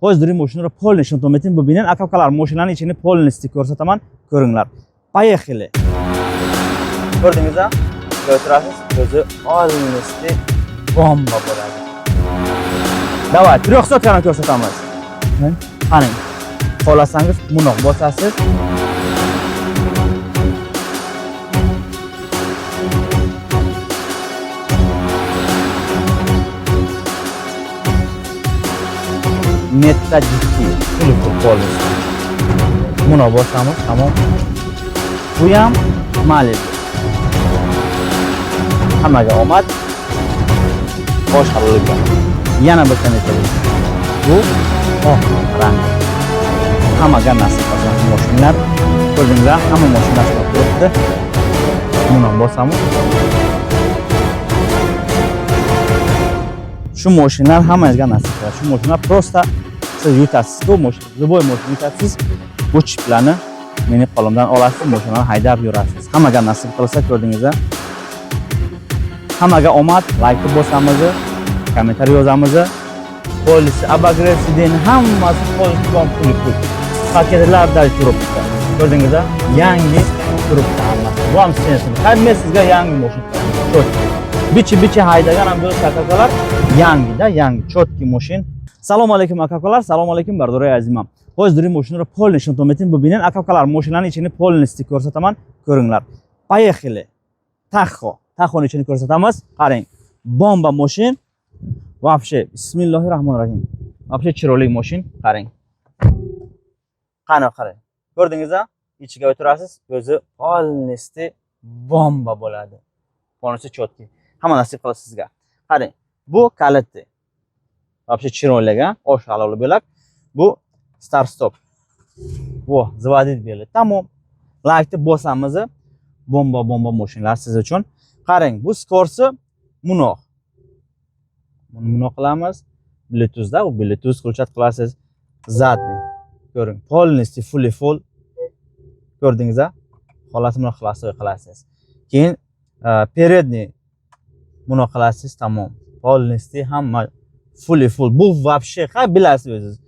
Hozir moshinani полный nishon бубинен. Aka ukalar, moshinani ichini полностью ko'rsataman, ko'ringlar. Поехали. Ko'rdingizmi? O'tirasiz, o'zi полностью bomba bo'ladi. Давай, 300 ni ko'rsatamiz. Qarang. Xohlasangiz bunoq bosasiz. Netta GT full полностью. Buni bosamiz, tamom. Bu ham Malibu. Hammaga omad. Bosh halolliklar. Yana bir netta. Bu oq rang. Hammaga nasib qilsin mashinalar. Ko'rdingizlar, hamma mashinalar shunaqa turibdi. Buni bosamiz. Shu mashinalar hammangizga nasib qiladi. Shu mashinalar просто siz yutasiz, bu mashina, любой mashina yutasiz, bu chiplarni meni qo'limdan olasiz, mashinalarni haydab yurasiz. Hammaga nasib qilsa, ko'rdingizlar. Hammaga omad, like bosamiz, kommentariy yozamiz. Полис, обогрев сиденья hammasi полностью pul pul. Paketlarda turibdi. Ko'rdingizlar? Yangi turibdi hammasi. Bu ham sensor. Hamma sizga yangi mashina. Чётко. Bichi bichi haydagan ham bo'lsa akalar, yangida, yangi чёткий mashina. Salom alaykum akalar, salom alaykum bardoray azimam. Hozir mashinani полный nishon bubinen. Akalar, mashinani ichini полностью ko'rsataman, ko'ringlar. Поехали. Taxo. Taxoni ichini ko'rsatamiz. Qarang. Bomba mashin. Вообще, bismillahir rohmanir rohim. Вообще chiroyli mashin, qarang. Qani qarang. Ko'rdingizmi? Ichiga o'tirasiz, o'zi полностью bomba bo'ladi. Полностью чёткий. Hamma nasib qiladi sizga. Qarang, bu kaliti. Вообще chiroyli, osh halol bo'lak. Bu start stop. Во, заводить beradi. Tamom. Like'ni bosamiz. Bomba bomba mashinalar siz uchun. Qarang, bu skorsi munoq. Buni munoq qilamiz. Bluetoothda, u Bluetooth включать qilasiz. Задний. Ko'ring, полностью fully full. Ko'rdingiz a? Holatini bunaqa qilasiz, qilasiz. Keyin передний bunaqa qilasiz, tamom. Полностью hamma fully full. Bu вообще, ha, bilasiz o'zingiz.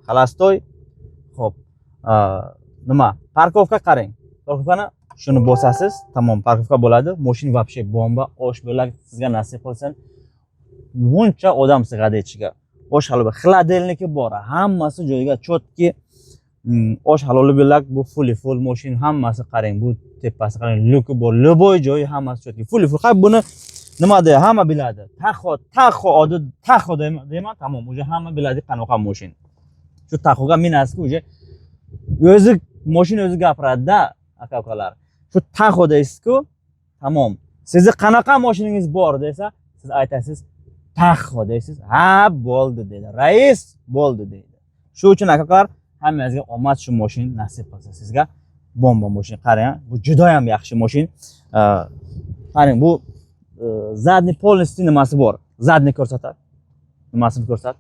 Холостой. Xo'p. Nima? Парковка qarang. Парковка ni shuni bosasiz, tamom, парковка bo'ladi. Mashina вообще bomba, osh bo'lak sizga nasib qilsin. Buncha odam sig'adi ichiga. Osh halol, холодильник i bor, hammasi joyiga чёткий. Osh halol bo'lak, bu fully full mashina hammasi qarang, bu tepasi qarang, люк i bor, любой joyi hammasi чёткий. Fully full. Ha, buni nima deydi, hamma biladi. Taxo, Taxo odi Taxo deyman, tamom, уже hamma biladi qanaqa mashina. Shu Taxoga minasizku, уже o'zi mashina o'zi gapiradi-da, aka ukalar. Shu Taxo deysizku, tamom. Sizni qanaqa mashinangiz bor desa, siz aytasiz Taxo deysiz. Ha, bo'ldi deydi. Rais bo'ldi deydi. Shu uchun aka ukalar, hammangizga omad, shu mashina nasib qilsin sizga. Bomba mashina, qarang, bu juda ham yaxshi mashina. Qarang, bu задний полностью nimasi bor. Задний ko'rsatadi. Nimasini ko'rsat?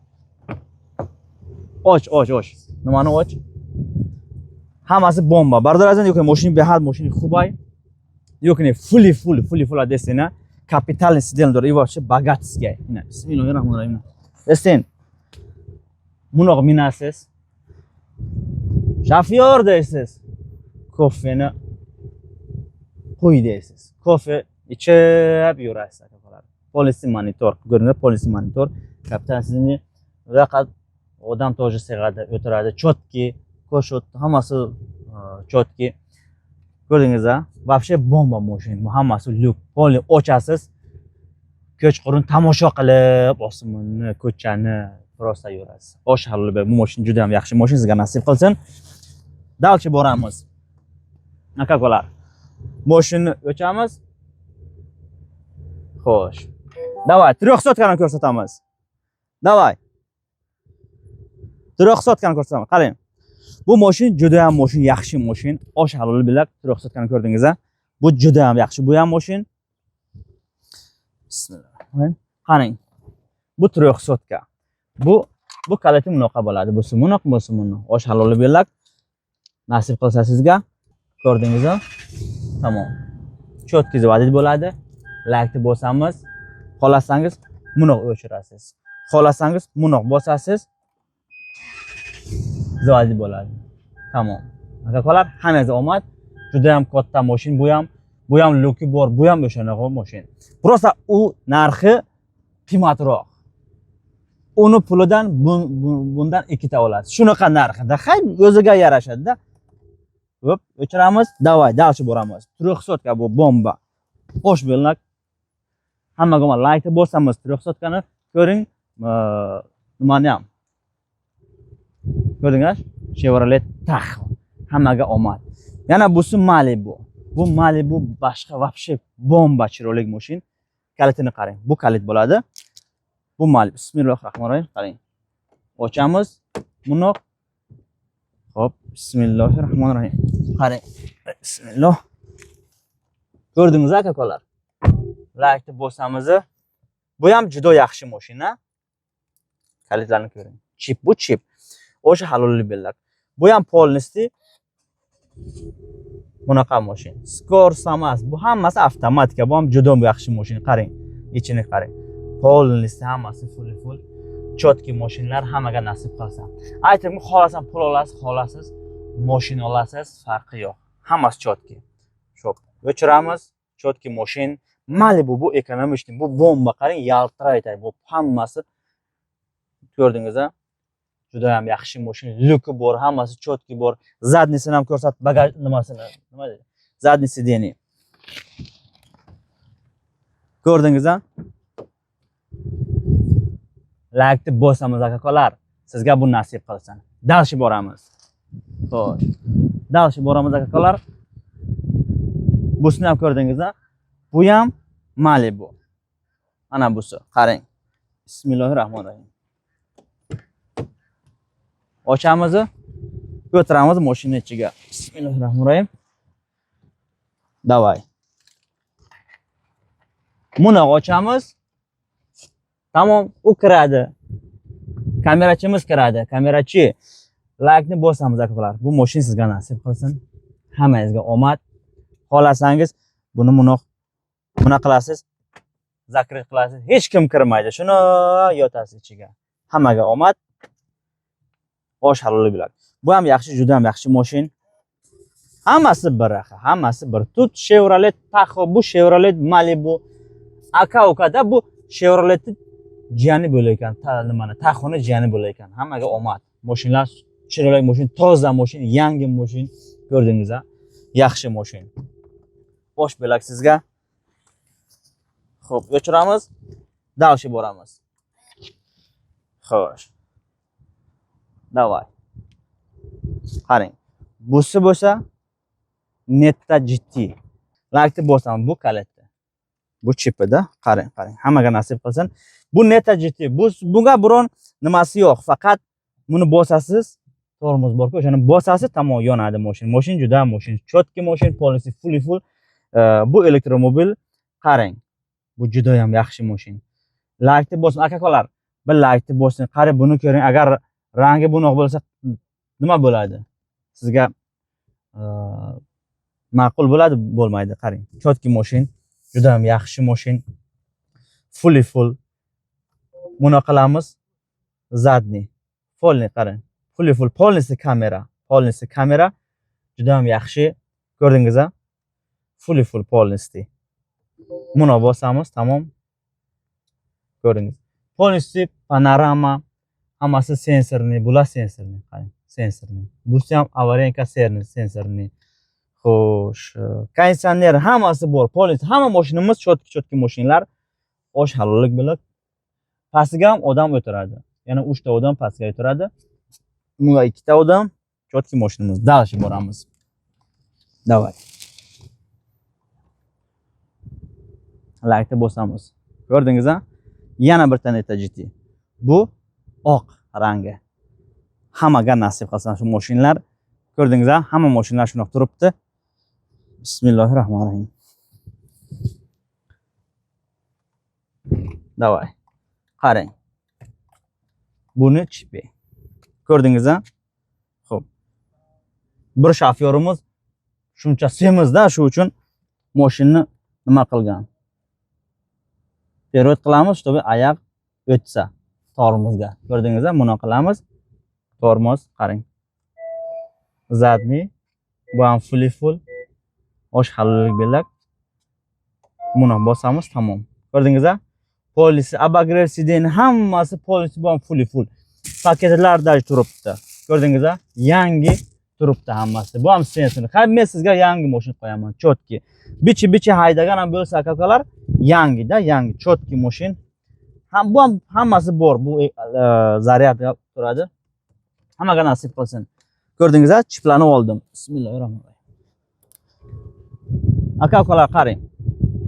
Och, och, och. Nimani och? Hammasi bomba. Бародар азиз, yo'q, mashina behad mashina хубай. Yo'q, ne fully full, fully full desena. Капитальный сиденье дора и вообще богатский. Ina, bismillahir rohmanir rohim. Desen. Bunaqa minasiz. Shofyor deysiz. Kofeni quy deysiz. Kofe ichib yurasiz akalar. Полностью monitor, ko'rinadi полностью monitor. Kapitan sizni faqat odam тоже sig'adi, o'tiradi. Чёткий, koshot hammasi чёткий. Ko'rdingiz a? Вообще bomba mashina. Bu hammasi люк. Полный ochasiz. Kechqurun tomosha qilib osmonni, ko'chani просто yurasiz. Osh halol bu mashina juda ham yaxshi mashina, sizga nasib qilsin. Дальше boramiz. Aka-ukalar. Mashinani o'chamiz. Xo'sh. Давай, 300 ni ko'rsatamiz. Давай. 300 ni ko'rsataman. Qarang. Bu mashina juda ham mashina yaxshi mashina. Osh halol bilak 300 ni ko'rdingiz a? Bu juda ham yaxshi. Bu ham mashina. Bismillah. Qarang. Bu 300. Bu kaliti bunaqa bo'ladi. Bu bunaqa, bu bunaqa. Osh halol bilak nasib qilsa sizga. Ko'rdingiz a? Tamom. Чёткий заводить bo'ladi. Like bosamiz. Xohlasangiz bunaqa o'chirasiz. Xohlasangiz bunaqa bosasiz. Заводить bo'ladi. Tamom. Akalar, hammangizga omad. Juda ham katta mashina bu ham. Bu ham люки bor, bu ham o'shanaqa mashina. Просто u narxi qimmatroq. Uni pulidan bundan ikkita olasiz. Shunaqa narxida, hay, o'ziga yarashadi-da. Xo'p, o'chiramiz. Давай, дальше boramiz. Трехсотка bu bomba. Xo'sh, bo'lnak. Hammaga omad. Laykni bosamiz. Трехсотка ni ko'ring, nimani ham. Ko'rdinglar? Chevrolet Tahoe. Hammaga omad. Yana busi Malibu. Bu Malibu boshqa, вообще bomba, chiroyli mashina. Kalitini qarang. Bu kalit bo'ladi. Bu Malibu. Bismillahir rohmanir rohim. Qarang. Ochamiz. Buni. Xo'p, bismillahir rohmanir rohim. Qarang. Bismillah. Ko'rdingiz, akalar? Laykni bosamiz. Bu ham juda yaxshi mashina. Kalitlarni ko'ring. Chip bu, chip. O'sha halolli belak. Bu ham полностью bunaqa mashina. Скорость emas, bu hammasi avtomatika. Bu ham juda yaxshi mashina. Qarang, ichini qarang. Полностью hammasi full full. Чёткий mashinalar hammaga nasib qilsin. Aytib, xohlasam pul olasiz, xohlasiz mashina olasiz, farqi yo'q. Hammasi чёткий. Xo'p, o'chiramiz. Чёткий mashina. Malibu bu экономичный, bu bomba, qarang, yaltiraydi. Bu hammasi, ko'rdingiz a? Juda ham yaxshi mashina, люки bor, hammasi чёткий bor. Задний sini ham ko'rsat, bagaj nimasini, nima deydi? Задний сиденье. Ko'rdingiz a? Laykni bosamiz, akalar. Sizga bu nasib qilsin. Дальше boramiz. Xo'sh. Дальше boramiz, akalar. Busini ham ko'rdingiz a? Bu ham Malibu. Ana busi, qarang. Bismillahir rohmanir rohim. Ochamiz, o'tiramiz mashina ichiga. Bismillahir rohmanir rohim. Давай. Buni ochamiz. Tamom, u kiradi. Kamerachimiz kiradi. Kamerachi. Laykni bosamiz, akalar. Bu mashina sizga nasib qilsin. Hammangizga omad. Xohlasangiz buni buni qilasiz. Закрыть qilasiz. Hech kim kirmaydi. Shuni yotasiz ichiga. Hammaga omad. Osh halol bo'ladi. Bu ham yaxshi, juda ham yaxshi mashina. Hammasi bir axir, hammasi bir. Тут Chevrolet Tahoe, bu Chevrolet Malibu. Aka ukada bu Chevroletni jiyani bo'lar ekan, nimani, Tahoeni jiyani bo'lar ekan. Hammaga omad. Mashinalar chiroyli mashina, toza mashina, yangi mashina, ko'rdingiz a? Yaxshi mashina. Bosh bo'lak sizga. Xo'p, o'chiramiz. Дальше boramiz. Xo'sh. Давай. Qarang. Busi bo'lsa Netta GT. Laykni bosaman, bu kalitda. Bu chipida, qarang, qarang. Hammaga nasib qilsin. Bu Netta GT. Bu bunga biron nimasi yo'q. Faqat buni bosasiz, tormoz bor-ku, o'shani bosasiz, tamom, yonadi mashina. Mashina juda mashina, чёткий mashina, полностью fully full. Bu elektromobil, qarang. Bu juda ham yaxshi mashina. Laykni bosing, akalar. Bir laykni bosing. Qarang, buni ko'ring. Agar rangi bunaqa bo'lsa, nima bo'ladi? Sizga ma'qul bo'ladi, bo'lmaydi. Qarang. Чёткий mashina, juda ham yaxshi mashina. Fully full. Buni qilamiz. Задний. Полный, qarang. Fully full, полностью kamera. Полностью kamera. Juda ham yaxshi. Ko'rdingiz a? Fully full, полностью. Buni bosamiz, tamom. Ko'rdingiz. Полностью panorama, hammasi сенсорный, bular сенсорный, qarang, сенсорный. Busi ham аварийка сенсорный. Xo'sh, konditsioner, hammasi bor. Полностью hamma mashinamiz чёткий, чёткий mashinalar. Osh halollik bilan pastiga ham odam o'tiradi. Yana 3 ta odam pastga o'tiradi. Bunga ikkita odam. Чёткий mashinamiz. Дальше boramiz. Давай. Laykni bosamiz. Ko'rdingiz a? Yana bir Netta GT. Bu oq rangi. Hammaga nasib qilsin shu mashinalar. Ko'rdingiz a? Hamma mashinalar shunaqa turibdi. Bismillahir rohmanir rohim. Давай. Qarang. Buni chipi. Ko'rdingiz a? Xo'p. Bir shofyorimiz shuncha semizda, shu uchun mashinani nima qilgan? Перевод qilamiz, чтобы oyoq o'tsa tormozga. Ko'rdingizmi? Buni qilamiz. Tormoz, qarang. Задний. Bu ham fully full. Osh halollik belak. Buni bosamiz, tamom. Ko'rdingiz a? Полис, обогрев сиденье hammasi полностью, bu ham fully full. Paketlar даже turibdi. Ko'rdingiz a? Yangi turibdi hammasi. Bu ham sensor. Ha, men sizga yangi mashina qo'yaman, чётки. Bichi bichi haydagan ham bo'lsa, aka-ukalar, yangida, yangi, чётки mashina. Ham bu ham hammasi bor. Bu zaryad turadi. Hammaga nasib qilsin. Ko'rdingiz a? Chiplarni oldim. Bismillahirrohmanirrohim. Aka-ukalar, qarang.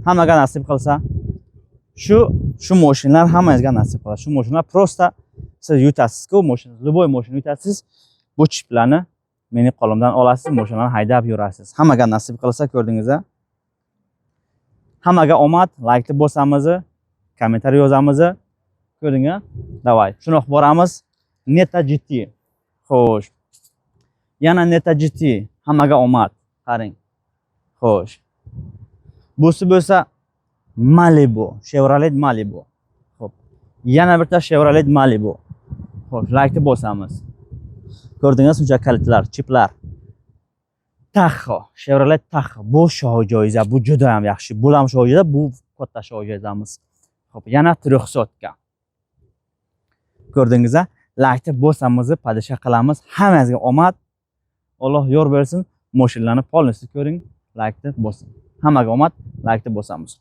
Hammaga nasib qilsa, shu mashinalar hammangizga nasib qiladi. Shu mashinalar просто siz yutasiz-ku, mashina, любой mashina yutasiz. Bu chiplarni meni qo'limdan olasiz, mashinalarni haydab yurasiz. Hammaga nasib qilsa, ko'rdingiz a? Hammaga omad, laykni bosamiz, kommentariy yozamiz. Ko'rding a? Давай, shunaqa boramiz. Neta GT. Xo'sh. Yana Neta GT. Hammaga omad. Qarang. Xo'sh. Busi bo'lsa Malibu, Chevrolet Malibu. Xo'p. Yana bitta Chevrolet Malibu. Xo'sh, laykni bosamiz. Ko'rdingiz, shuncha kalitlar, chiplar. Tahoe, Chevrolet Tahoe. Bu shoh joiza, bu juda ham yaxshi. Bu ham shoh joiza, bu katta shoh joizamiz. Xo'p, yana 300. Ko'rdingiz a? Laykni bosamiz, подписка qilamiz. Hammangizga omad. Alloh yo'l bersin. Mashinalarni полностью ko'ring, laykni bosing. Hammaga omad, laykni bosamiz.